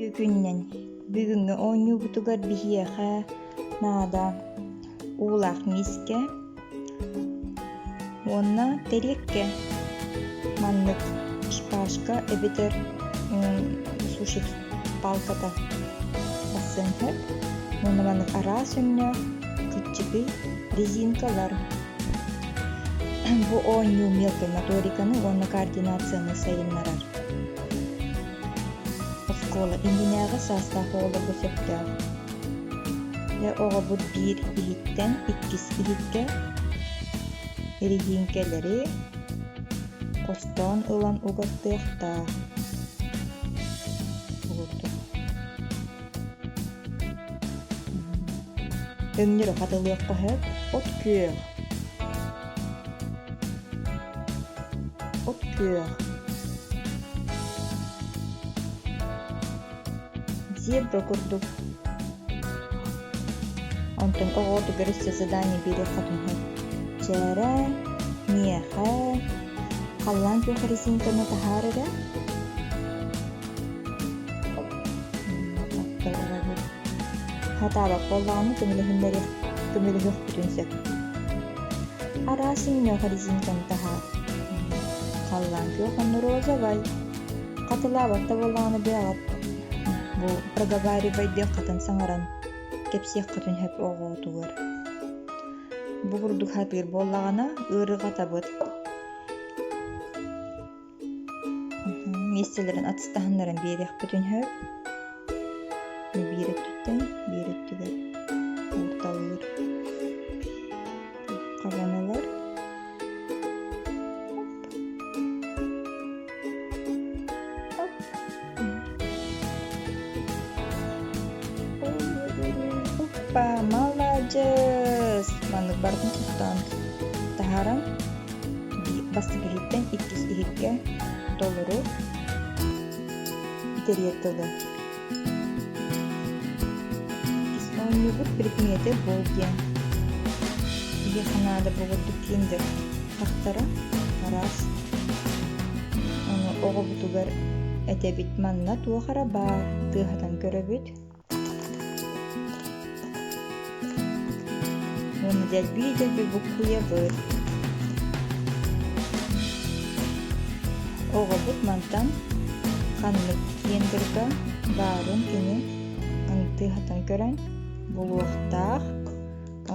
Үтүө күнүнэн! Бүгүҥҥү оонньуубутугар биһиэхэ наада уулаах миискэ уонна тэриэккэ. Маннык шпажка эбэтэр суши палката тахсыан сөп. Уонна маннык араас өҥнөөх кыччыгый резинкалар. Бу оонньуу мелкай моториканы уонна координацияны сайыннарар. Оскуола иннинээҕи саастаах оҕолорго сөптөөх. Дьэ оҕобут биир иһиттэн иккис иһиккэ эрэһииҥкэлэри хостоон ылан угаттыахтаах. Өҥнөрү хатылыахха сөп от күөх, от күөх Зебра курдук. Онтон оҕотугар өссө задание биэриэххэ сөп. Чээрэ, миэхэ, халлаан күөх резинканы таһаар эрэ. Хатаабат буоллаҕына көмөлөһүннэриэх көмөлөһүөхпүтүн сөп. Араас өҥнөөх резинканы таһаар. Халлаан күөх уонна розовай. Хатылаабат да буоллаҕына бэйэҕит бу проговаривайдыаххытын саҥаран кэпсиэххитин сөп оҕоҕутугар. Бу курдук сатыыр буоллаҕына ыарырҕатабыт. Миэстэлэрин атыстаһыннаран биэриэхпитин сөп. Биир өттүттэн биир өттүгэр уурталыыр. Хабан ылар. Оппа, маладьыас! Маннык барытын тустаан таһааран бастакы иһиттэн иккис иһиккэ толору бүтэриэр дылы. Иккис оонньуубут предмети бул диэн. Биһиэхэ наада буолбут киндер тахтара араас. Ону оҕобутугар этэбит манна туох эрэ баар тыаһатан көрөбүт. Уонна дэлби-дэлби буккуйабыт. Оҕобут мантан ханнык кендерга баарын кини тыаһатан көрөн булуохтаах,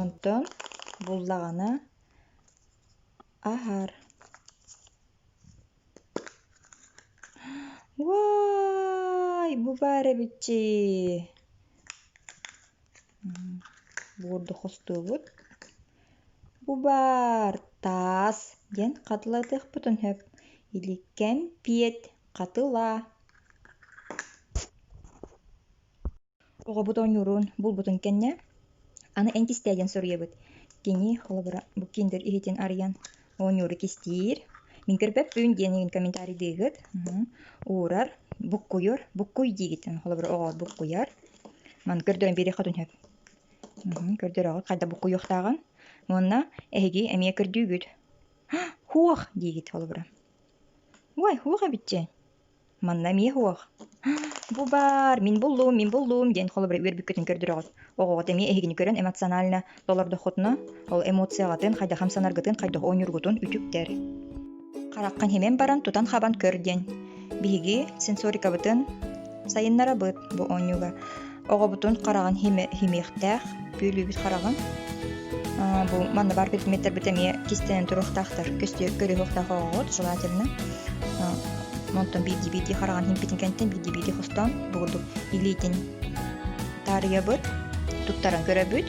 онтон буллаҕына аһар. Уай, бу баар эбитчи. Буорду хостуубут. Бу баар таас диэн хатылатыахпытын сөп. Или кэмпиэт хатыла. Оҕобут оонньуурун булбутун кэннэ, аны эн кистээ диэн суруйабыт. Кини, холобура, бу киндер иһитин арыйан оонньууру кистиир. Мин көрбөппүн диэн игин комментарийдыыгыт. Уурар, буккуйар, буккуй диигит. Холобура, оҕо буккуйар. Маны көрдөрөн биэриэххитин сөп. Көрдөрөҕүт хайдах буккуйуохтааҕын. Уонна эһиги эмиэ көрдүүгүт. Хуох диигит холобура. Ой, хуох эбитчи. Манна эмиэ суох. Бу баар, мин буллум, мин буллум диэн холобура үөрбүккүтүн көрдөрөҕүт. Оҕоҕут эмиэ эһигини көрөн эмоционально толордоххутуна, ол эмоцияҕытын, хайдах хамсанаргытын, хайдах оонньуургутун үтүктэр. Хараххын химэн баран тутан-хабан көр диэн. Биһиги сенсорикабытын сайыннарабыт бу оонньууга. Оҕобутун хараҕын химиэхтээх, бүөлүүбүт хараҕын. Бу манна баар предметтэрбит эмиэ кистэнэн туруохтаахтар, көрүөхтээх оҕоҕут желательно. Онтон биирдии-биирдии хараҕын химпитин кэнниттэн биирдии-биирдии хостоон бу курдук илиитин таарыйабыт, туттаран көрөбүт.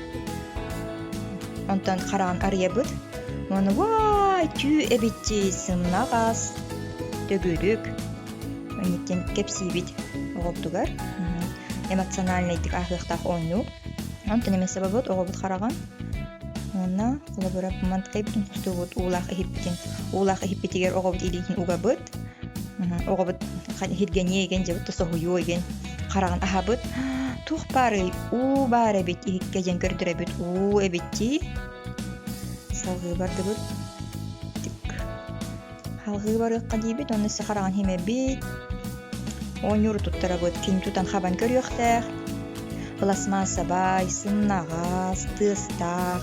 Онтон хараҕын арыйабыт. Уонна ваай, түү эбитчи, сымнаҕас, төгүрүк. Инниттэн кэпсиибит оҕобутугар. Эмоциональнайдык ааһыахтаах оонньуу. Онтон эмиэ сабабыт оҕобут хараҕын уонна холобура манткайбытын хостуубут уулаах иһиппитин уулаах иһиппитигэр оҕобут илиитин угабыт оҕобут иһиргэниэ игин дьэ соһуйуо игин хараҕын аһабыт туох баарый уу баар эбит иһиккэ диэн көрдөрөбүт уу эбит дии салгыы бардыбыт Салҕыы барыахха диибит, уонна өссө хараҕын химэбит. Оонньууру туттарабыт, кини тутан хабан көрүөхтээх. Пластмассабай, сымнаҕас, тыастаах,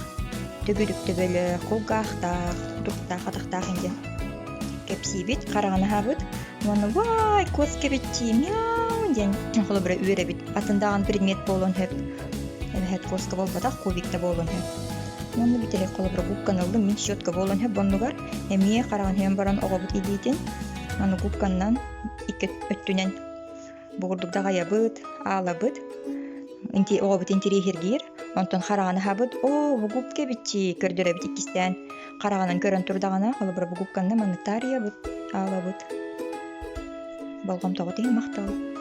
төгүрүк төбөлөөх, кулгаахтаах, кутуруктаах, атахтаах диэн кэпсиибит, хараҕын аһабыт уонна «Вай, куоска эбит мяу» диэн холобура үөрэбит. Атын даҕаны предмет буолуон сөп. Эбэһээт куоска буолбатах, кубик да буолуон сөп. Уонна бүтэһик холобура губканы ыллым, мин щетка буолуон сөп оннугар эмиэ хараҕын иһэн баран оҕобут илиитин аны губканнан икки өттүнэн бу курдук даҕайабыт, аалабыт. Оҕобут интириэһиргиир, онтон хараҕын аһабыт, оо, бу губка эбитчии, көрдөрөбүт иккистээн. Хараҕынан көрөн турдаҕына, холобура бу губканы маннык таарыйабыт, аалабыт. Болҕомтоҕут иһин махтал.